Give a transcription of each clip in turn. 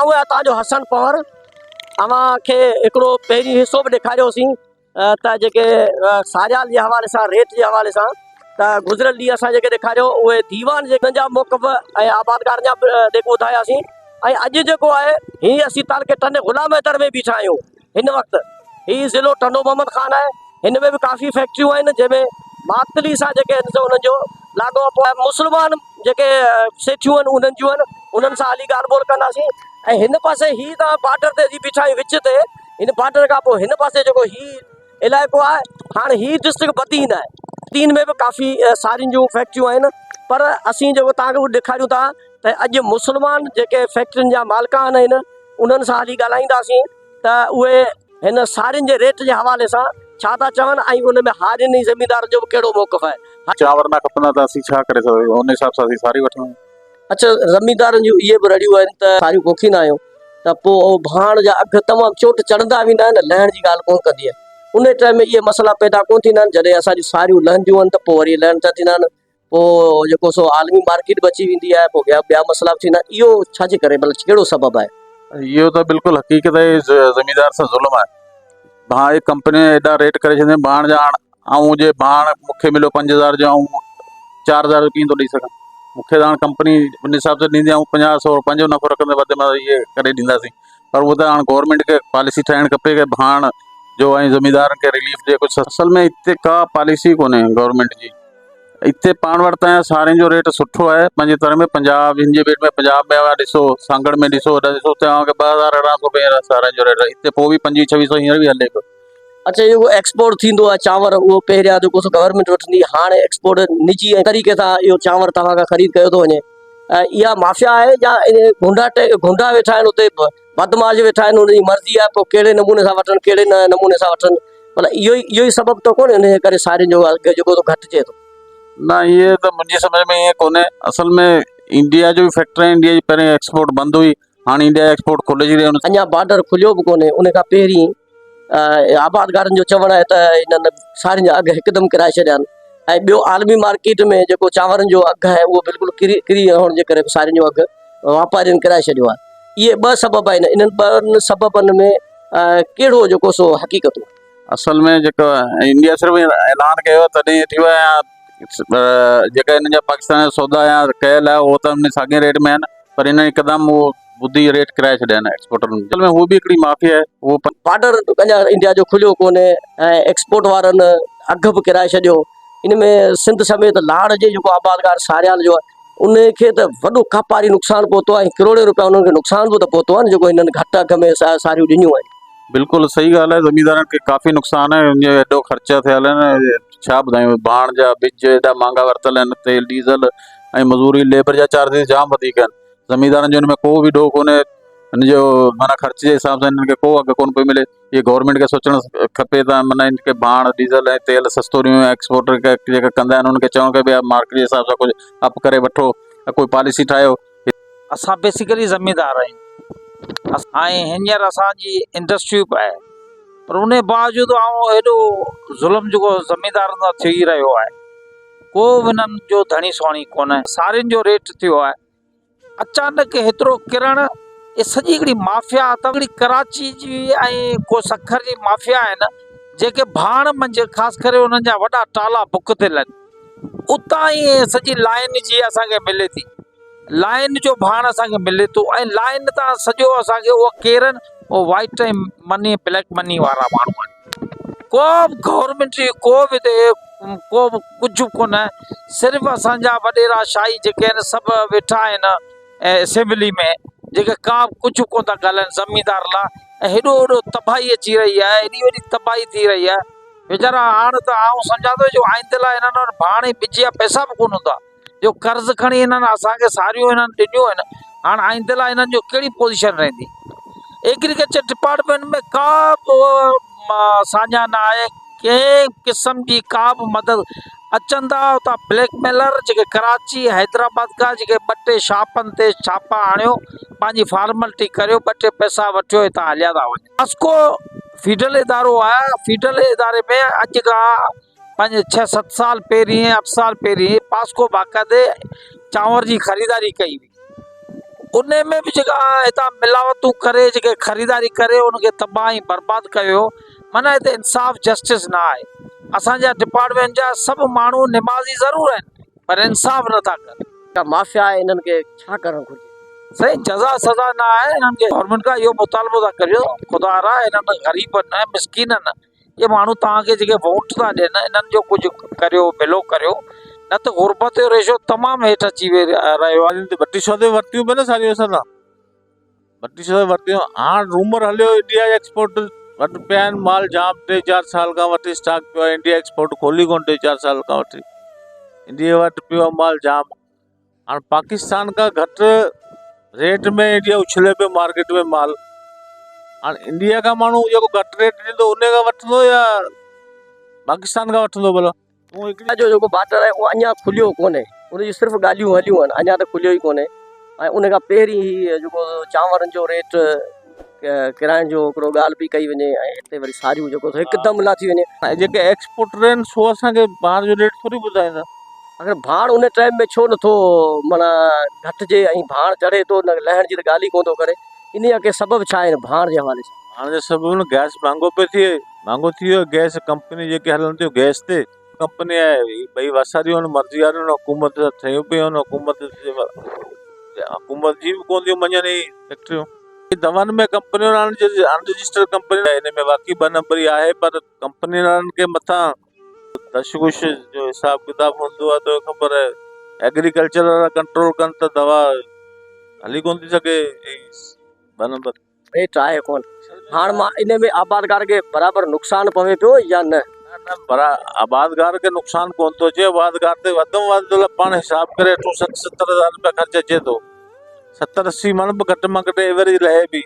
آئون آهيان توهان جو حسن پنهور اوهان کي هڪڙو پهرين حصو به ڏيکاريوسين ته جيڪي ساريال جي حوالي سان ريت جي حوالي سان ته گذريل ڏينهن اسان جيڪي ڏيکاريو اهي ديوان جي جا موقف ۽ آبادگارن جا به جيڪو ٻڌاياسين ۽ اڄ جيڪو آهي هي اسين تعلقي ٽنڊي غلام حيدر ۾ بيٺا آهيون هن وقت هي ضلعو ٽنڊو محمد خان آهي هن ۾ به ڪافي فيڪٽريون آهن جنهن ۾ ماتلي سان جيڪي آهن سو انهن جو لاڳاپو آهي مسلمان جيڪي سيٺيون آهن انهن جون آهن انهن سان هلي ڳالهه ٻولهه ڪنداسين ۽ هن پاسي هي تان بارڊر تي اسين بيٺا آهيون وچ تي هن بارڊر کان پوء هن پاسي جيڪو هي علائقو آهي هاڻي هي ڊسٽرڪٽ بدين آهي بدين ۾ به ڪافي سارين جون فيڪٽريون آهن پر اسين جيڪو تان کي ڏيکاريون ٿا ته اڄ مسلمان جيڪي فيڪٽرين جا مالڪان آهن انهن سان هلي ڳالهائينداسين ته اهي هن سارين جي ريٽ جي حوالي سان ڇا ٿا چون ۽ ان ۾ هارين ۽ زميندارن جو به ڪهڙو موقف آهي. چانور نه کپندا ته اسين ڇا ڪري سگهون ان حساب سان اسين ساري وٺندا آهيون. اڇا زميندارن جون اهي به رڙيون آهن ته ساريون پوکيندا آهيون ته پوء ڀاڻ جا اگهه تمام چوٽ چڙهندا ويندا آهن لهڻ جي ڳالهه ڪونه ڪندي آهي ان ٽائيم ۾ اهي مسئلا پيدا ڪونه ٿيندا آهن جڏهن اسان جون ساريون لهنديون آهن ته پوء وري لهڻ ٿا ٿيندا آهن پوء جيڪو سو عالمي مارڪيٽ به اچي ويندي آهي پوء ٻيا ٻيا مسئلا به ٿيندا آهن اهو ڇا جي ڪري مطلب ڪهڙو سبب آهي؟ اهو ته بلڪل حقيقت آهي زميندار سان ظلم آهي ڀاء هي ڪمپني ايڏا ريٽ ڪري ڇڏيا ڀاڻ جا هاڻ آئون جي ڀاڻ مونکي مليو 5000 جو آئون 4000 جو ڪيئن ٿو ڏئي سگهان مونکي ته هاڻ ڪمپني ان حساب سان ڏيندي آئون 50 سو پنهنجو نفعو رکندي وڌ ۾ وڌ اهي ڪري ڏينداسين پر اهو ته هاڻ گورنمينٽ کي پاليسي ٺاهڻ کپي ڪي ڀاڻ جو ۽ زميندارن کي رليف ڏئي ڪجهه اصل ۾ هتي ڪا پاليسي ڪونهي گورنمينٽ جي اتي پاڻ وٽ ته سارين جو ريٽ سٺو آهي پنهنجي تر ۾ پنجاب هن جي ڀيٽ ۾ پنجاب ۾ اوهان ڏسو سانگهڙ ۾ ڏسو هوڏانهن ڏسو اتي اوهان کي 2018 سو هينئر سارين جو ريٽ آهي اتي پوء به 25 26 سو هينئر به هلي پيو. اڇا جيڪو ايڪسپورٽ ٿيندو آهي چانور اهو پهريان جيڪو سو گورنمينٽ وٺندي هئي هاڻي ايڪسپورٽ نجي طريقي سان اهو چانور توهان کان خريد ڪيو ٿو وڃي اها مافيا آهي يا گهونڊا گهونڊا ويٺا آهن اتي بدمعاش ويٺا آهن انهن جي مرضي آهي پوء ڪهڙي نموني سان وٺن ڪهڙي نموني سان وٺن مطلب اهو ئي اهو ئي سبب ته ڪونهي ان جي ڪري سارين جو اگهه جيڪو ٿو گهٽجي ٿو. نه ائين ته منهنجي سمجھ ۾ ائين ڪونهي اصل ۾ انڊيا جو به فيڪٽر آهي انڊيا جي پهرين ايڪسپورٽ بند هئي هاڻي انڊيا ايڪسپورٽ کولي ڇڏي آهي. اڃا بارڊر کليو به ڪونهي ان کان پهرين آبادگارن جو چوڻ آهي ته انهن سارين جا اگهه هڪدم ڪرائي ڇڏيا آهن ۽ ٻيو عالمي مارڪيٽ ۾ جيڪو چانورن جو اگهه آهي اهو بلڪل ڪري ڪري هئڻ جي ڪري سارين جو اگهه واپارين ڪرائي ڇڏيو آهي اهي ٻه سبب آهن انهن ٻن سببن ۾ ڪهڙو جيڪو سو حقيقتون اصل ۾ جيڪو انڊيا صرف اعلان ڪيو آهي تڏهن ائين ٿيو آهي يا جيڪا هنن جا پاڪستان جا سودا يا ڪيل آهي اهو ته ان ساڳي ريٽ ۾ آهن پر هنن هڪدم اهو ٻڌي ريٽ ڪرائي ڇڏيا آهن ايڪسپورٽرن اصل ۾ هو به هڪڙي مافيا آهي اهو بارڊر اڃا انڊيا جو کليو ڪونهي ۽ ايڪسپورٽ وارن اگهه به ڪرائي ڇڏيو ان ۾ سنڌ سميت لاڙ جي جيڪو آبادگار ساريال جو آهي ان کي ته وڏو ڪاپاري نقصان پهتو آهي ۽ ڪروڙين روپيا انهن کي نقصان به ته پهتو آهي نه جيڪو هنن گهٽ اگهه ۾ ساريون ڏنيون آهن. بلڪل صحيح ڳالهه آهي زميندارن کي ڪافي نقصان آهي ان جو ايڏو خرچا ٿيل آهن ڇا ٻڌايون ڀاڻ جا ٻج ايڏا مهانگا ورتل آهن تيل ڊيزل ۽ مزوري ليبر جا چارجز جام وڌيڪ آهن زميندارن جو ان ۾ ڪو به ڏوهه ڪونهي ان جو معنيٰ خرچ جي حساب سان انهن کي ڪو اگهه ڪونه پيو ملي اهي گورنمينٽ کي سوچڻ کپي ته معنيٰ ان کي ڀاڻ ڊيزل ۽ تيل سستو ڏيون ايڪسپورٽر جيڪا ڪندا آهن انهن کي چوڻ کپي مارڪيٽ جي حساب سان ڪجهه اپ ڪري وٺو يا ڪوئي پاليسي ٺاهيو. اسان بيسيڪلي زميندار آهيون ۽ هينئر اسان جي انڊسٽري به آهي پر ان باوجود آئون ايڏو ظلم جيڪو زميندارن سان ٿي رهيو آهي ڪو به انهن جو ڌڻي سهڻي ڪونهي سارين جو ريٽ ٿيو آهي اچانڪ هيترو ڪرڻ اهي سڄي هڪڙي مافيا اٿو هڪڙي ڪراچي جي ۽ ڪو سکر جي مافيا آهن جيڪي ڀاڻ منجهه خاص ڪري انهن جا وڏا ٽالا بڪ ٿيل آهن اتان ئي سڄي لائن جي اسانکي ملي ٿي لائن جو ڀاڻ اسانکي ملي ٿو ۽ لائن تان سڄو اسانکي اهو ڪيرن اهو وائٽ ۽ مني بليڪ مني وارا ماڻهو آهن ڪو به گورنمينٽ جي ڪو به هتي ڪو به ڪجهه به ڪونه صرف اسان جا وڏيرا شاهي جيڪي آهن سڀ ويٺا آهن اسيمبلي ۾ جيڪي ڪا به ڪجهه به ڪونه ٿا ڳالهائن زميندار لاء ۽ هيڏو وڏو تباهي اچي رهي آهي هيڏي وڏي تباهي ٿي رهي آهي ويچارا هاڻ ته آئون سمجهان ٿو جو آئندي لاء هنن وٽ ڀاڻ ۽ ٻج جا پئسا به ڪونه هوندا جو قرض کڻي هنن اسان کي ساريون هنن ڏنيون آهن هاڻ آئندي لاء هنن جو ڪهڙي پوزيشن رهندي ايگريڪلچر ڊپارٽمينٽ ۾ ڪا به ساڃاهه نه آهي ڪنهن قسم جي ڪا به مدد اچن ٿا اتان بليڪ ميلر جيڪي ڪراچي حيدرآباد کان جيڪي ٻه ٽي شاپن تي ڇاپا هڻيو پنهنجي فارملٽي ڪريو ٻه ٽي پئسا وٺيو هتان هليا ٿا وڃن واسڪو فيڊرل ادارو آهي فيڊرل اداري ۾ اڄ کان پنج ڇهه ست سال پهرين اٺ سال پهرين پاسڪو باقاعدي چانور جي خريداري ڪئي هئي. ان ۾ به جيڪا هتان ملاوتون ڪري جيڪي خريداري ڪري ان کي تباهه ۽ برباد ڪيو ويو معنيٰ هتي انصاف جسٽس نه آهي اسان جا ڊپارٽمينٽ جا سڀ ماڻهو نمازي ضرور آهن پر انصاف نٿا ڪن. جيڪا مافيا آهي انهن کي ڇا ڪرڻ گهرجي؟ سائين جزا سزا نه آهي انهن کي گورنمينٽ کان اهو مطالبو ٿا ڪريون خدا را انهن غريبن ۽ مسڪينن اهي ماڻهو توهان کي جيڪي ووٽ ٿا ڏين انهن جو ڪجهه ڪريو ڀلو ڪريو نه ته غربت جو ريشو تمام هيٺ اچي رهيو آهي. ٻٽيهه سو تي ورتيون پيا نه ساريون اسان تان ٻٽيهه سو تي ورتيون هاڻ رومر هليو انڊيا ايڪسپورٽ وٽ پيا آهن مال جام ٽي چار سال کان وٺي اسٽاڪ پيو آهي انڊيا ايڪسپورٽ کولي ڪون ٽي چار سال کان وٺي انڊيا وٽ پيو آهي مال جام هاڻ پاڪستان کان گهٽ ريٽ ۾ انڊيا اڇلي پيو مارڪيٽ ۾ مال هاڻ انڊيا کان ماڻهو جيڪو گهٽ ريٽ ڏيندو ان کان وٺندو يا پاڪستان کان وٺندو ڀلا تون هڪڙي جو جيڪو بارڊر آهي اهو اڃا کليو ڪونهي ان جون صرف ڳالهيون هليون آهن اڃا ته کليو ئي ڪونهي ۽ ان کان پهرين هي جيڪو چانورن جو ريٽ ڪرائڻ جو هڪڙو ڳالهه پئي ڪئي وڃي ۽ هتي وري ساريون جيڪو هڪدم نه ٿي وڃي. ۽ جيڪي ايڪسپورٽر آهن سو اسان کي ڀاڻ جو ريٽ ٿوري ٻڌائيندا. آخر ڀاڻ ان ٽائيم ۾ ڇو نٿو معنيٰ گهٽجي ۽ ڀاڻ چڙهي ٿو نه لهڻ جي ته ڳالهه ئي ڪونه ٿو ڪري انهي جا ڪي سبب ڇا آهن ڀاڻ جي حوالي سان. ڀاڻ جا سبب آهن گئس مهانگو پيو ٿئي مهانگو ٿي ويو گئس ڪمپني جيڪي هلن ٿيون گئس تي ڪمپني آهي ٻئي وساريون آهن مرضي واريون آهن حڪومت سان ٺهيون پيون آهن حڪومت جي حڪومت جي به ڪونه ٿيون مڃن هي فيڪٽريون دوائن ۾ ڪمپنين وارن جي ان رجسٽر ڪمپني آهي ان ۾ واقعي ٻه نمبري آهي پر ڪمپني وارن کي مٿان دش گش جو حساب ڪتاب هوندو آهي تو خبر آهي ايگريڪلچر وارا ڪنٽرول ڪن ته دوا هلي ڪونه ٿي سگهي ٻه نمبر ريٽ آهي ڪون هاڻ مان ان ۾ آبادگار کي برابر نقصان پوي پيو يا نه؟ نه نه آبادگار کي نقصان ڪون ٿو اچي آبادگار تي وڌ ۾ وڌ پاڻ حساب ڪري اٺ سٺ ستر هزار روپيا خرچ اچي ٿو ستر اسي مڻ به گهٽ مان گهٽ ايوريج لهي به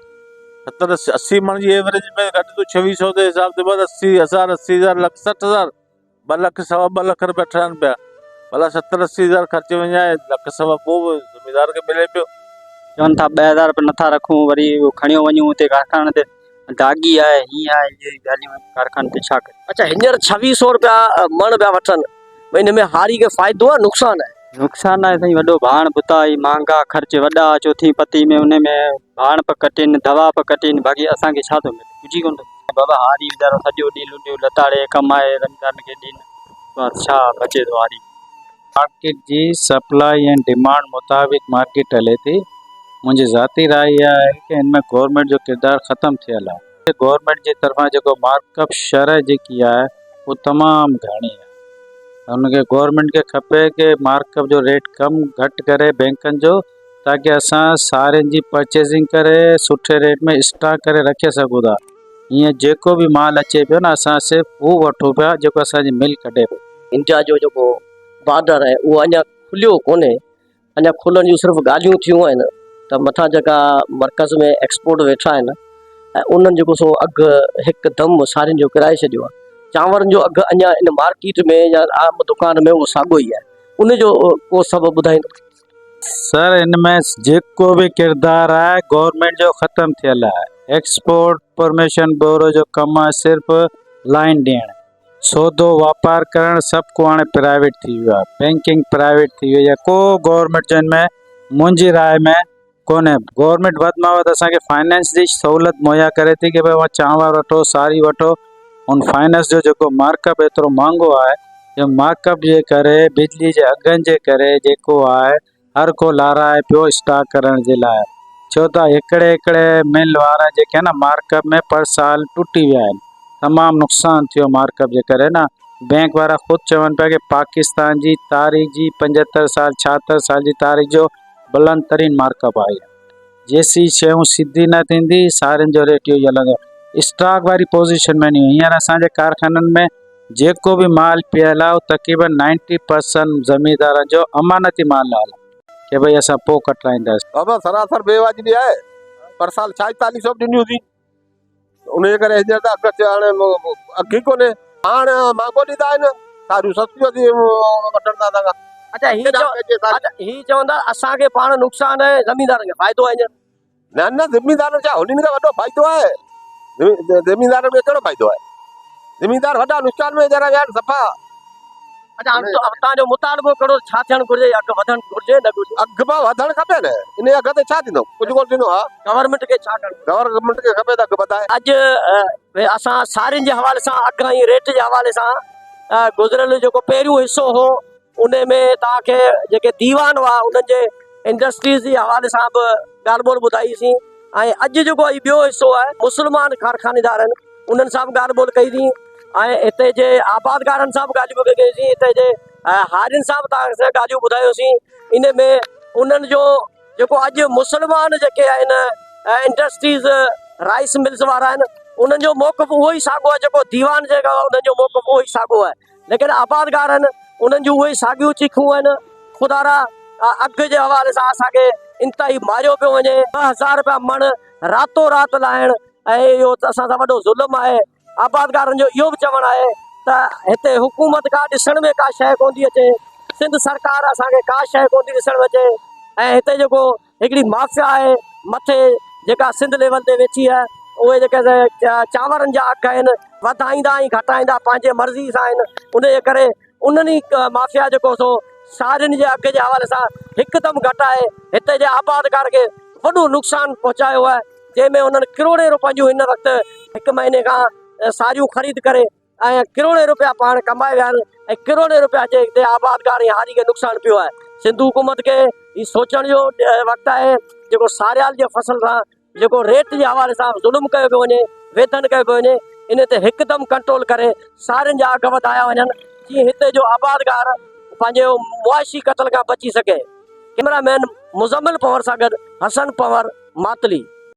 ستر اسي مڻ جي ايوريج ۾ گهٽ تو ڇويهه سو جي حساب تي بس اسي هزار اسي هزار لک سٺ هزار ٻه لک سوا ٻه لک روپيا ٺهن پيا ڀلا ستر اسي هزار خرچ وڃائي لک سوا پوء به زميندار کي ملي پيو. چون ٿا 2000 روپيا نٿا رکون وري اهو کڻيو وڃون اتي ڪارخاني تي داغي آهي هيئن آهي اهي ڳالهيون آهن ڪارخاني تي ڇا ڪجي. اڇا هينئر ڇويهه سو روپيا مڻ پيا وٺن ان ۾ هاري کي فائدو آهي نقصان آهي؟ نقصان آهي سائين وڏو ڀاڻ ڀتا هي مهانگا خرچ وڏا چوٿين پتي ۾ ان ۾ ڀاڻ پيا ڪٽين دوا پيا ڪٽين باقي اسان کي ڇا ٿو ملي ڪجهه ئي ڪونه ٿو ملي. بابا هاري ويچارو سڄو ڏينهن لنڊيون لتاڙي ڪمائي زميندارن کي ڏين بس ڇا بچي ٿو هاري کي. مارڪيٽ جي سپلائي ۽ ڊمانڊ مطابق مارڪيٽ هلي ٿي منهنجي ذاتي راء اها آهي ته ان ۾ گورنمينٽ جو ڪردار ختم ٿيل آهي گورنمينٽ جي طرفان جيڪو مارڪ اپ شرح جيڪي آهي اهو تمام گهڻي آهي ان کي گورنمينٽ کي کپي ڪي مارڪ اپ جو ريٽ ڪم گهٽ ڪري بينڪن جو تاڪه اسان سارين جي پرچيزنگ ڪري سٺي ريٽ ۾ اسٽاڪ ڪري رکي سگهون ٿا ائين جيڪو به مال اچي پيو نه اسان صرف اهو وٺون پيا جيڪو اسان جي مل ڪڍي پئي. انڊيا جو جيڪو بارڊر آهي اهو اڃا کليو ڪونهي اڃا کلڻ جون صرف ڳالهيون ٿيون آهن ته مٿان جيڪا مرڪز ۾ ايڪسپورٽ ويٺا آهن ۽ انهن جيڪو سو اگهه هڪدم سارين جو ڪرائي ڇڏيو آهي چانورن جو اگهه اڃا ان مارڪيٽ ۾ يا عام دڪان ۾ اهو ساڳيو ئي آهي ان جو ڪو سبب ٻڌائيندو. سر ان ۾ جيڪو به ڪردار آهي گورنمينٽ جو ختم ٿيل آهي ايڪسپورٽ پرميشن بيورو جو ڪم آهي صرف لائن ڏيڻ سودو واپار ڪرڻ سڀ ڪو هاڻي پرائيويٽ ٿي ويو آهي بينڪنگ پرائيويٽ ٿي وئي آهي ڪو گورنمينٽ جو ان ۾ منهنجي راء ۾ ڪونهي گورنمينٽ وڌ مان وڌ اسانکي فائنانس جي سهولت مهيا ڪري ٿي ڪي ڀائی اوهان چانور وٺو ساري وٺو ان فائنانس جو جيڪو مارڪ اپ ايترو مهانگو آهي جو مارڪ اپ جي ڪري بجلي جي اگهن جي ڪري جيڪو آهي هر ڪو لارائي پيو اسٽاڪ ڪرڻ جي لاء ڇو ته هڪڙي هڪڙي مل وارا جيڪي آهن نه مارڪ اپ ۾ پر سال ٽٽي ويا آهن تمام نقصان ٿيو مارڪ اپ جي ڪري نه بينڪ وارا خود چون پيا ڪي پاڪستان جي تاريخ جي پنجهتر سال ڇاهتر سال جي تاريخ جو بلند ترين مارڪ اپ آئي آهي جيسين شيون سڌي نه ٿيندي سارين جو ريٽ اهو ئي هلندو اسٽاڪ واري پوزيشن ۾ نه هينئر اسان جي ڪارخانن ۾ جيڪو به مال پيل آهي اهو تقريبن نائنٽي پرسنٽ زميندارن جو امانتي مال آهي ڪي ڀئي اسان پوء ڪٽرائينداسين. بابا سراسر بي واجبي آهي پر سال ڇائيتاليهه سو به ڏنيون سين ان جي ڪري هينئر ته اگهه ٿيا هاڻي اگهه ئي ڪونهي هاڻ مهانگو ڏيندا آهن ساريون سستيون اچي وٺن ٿا اسان کان. اچا هي چو اچا هي چوندا اسان کي پاڻ نقصان آهي زميندارن کي فائدو آهي هينئر. نه نه زميندارن ڇا هنن کي وڏو فائدو آهي زميندارن کي ڪهڙو فائدو آهي زميندار وڏا نقصان ۾ ويچارا ويا آهن صفا. اڇا هاڻ توهان جو مطالبو ڪهڙو ڇا ٿيڻ گهرجي اگهه وڌڻ گهرجي نه گهرجي؟ اگهه به وڌڻ کپي نه ان اگهه تي ڇا ٿيندو ڪجهه ڪونه ٿيندو ها. گورنمينٽ کي ڇا ڪرڻ گهرجي؟ گورنمينٽ کي کپي ته اگهه وڌائي. اڄ اسان سارين جي حوالي سان اگهه ۽ ريٽ جي حوالي سان گذريل جيڪو پهريون حصو هو ان ۾ توهان کي جيڪي ديوان هئا انهن جي انڊسٽريز جي حوالي سان به ڳالهه ٻولهه ٻڌائيسين ۽ اڄ جيڪو هي ٻيو حصو آهي مسلمان ڪارخانيدار آهن انهن سان به ڳالهه ٻولهه ڪئي سين ۽ هتي جي آبادگارن سان به ڳالهيون ڪيون سين هتي جي هارين سان به توهان سان ڳالهيون ٻڌايوسين ان ۾ انهن جو جيڪو اڄ مسلمان جيڪي آهن انڊسٽريز رائس ملز وارا آهن انهن جو موقف اهو ئي ساڳو آهي جيڪو ديوان جيڪا انهن جو موقف اهو ئي ساڳو آهي ليڪن آبادگار آهن انهن جون اهي ساڳيون چيخون آهن خدارا اگهه جي حوالي سان اسانکي انتهائي ماريو پيو وڃي 2000 روپيا مڻ راتو رات لاهڻ ۽ اهو ته اسان سان وڏو ظلم آهي. آبادگارن جو اهو به چوڻ آهي ته هتي حڪومت ڪا ڏسڻ ۾ ڪا شيء ڪونه ٿي اچي، سنڌ سرڪار اسان کي ڪا شيء ڪونه ٿي ڏسڻ ۾ اچي ۽ هتي جيڪو هڪڙي مافيا آهي مٿي جيڪا سنڌ ليول تي ويٺي آهي اهي جيڪي چانورن جا اگهه آهن وڌائيندا ۽ گهٽائيندا پنهنجي مرضي سان آهن ان جي ڪري انهن ئي مافيا جيڪو سو سارين جي اگهه جي حوالي سان هڪدم گهٽائي هتي جي آبادگار کي وڏو نقصان پهچايو آهي. جنهن ۾ انهن ڪروڙين روپين جون هن وقت هڪ مهيني کان ساريون خريد ڪري ۽ ڪروڙين روپيا پاڻ ڪمائي ويا آهن ۽ ڪروڙين روپيا جي هتي آبادگار ۽ هاري کي نقصان پيو آهي سنڌ حڪومت کي هي سوچڻ جو وقت آهي جيڪو ساريال جي فصل سان جيڪو ريٽ جي حوالي سان ظلم ڪيو پيو وڃي ويڌن ڪيو پيو وڃي ان تي هڪدم ڪنٽرول ڪري سارين جا اگهه وڌايا وڃن جيئن هتي جو آبادگار پنهنجي معاشي قتل کان بچي سگهي ڪئميرا مين مزمل پنهور سان گڏ حسن پنهور ماتلي.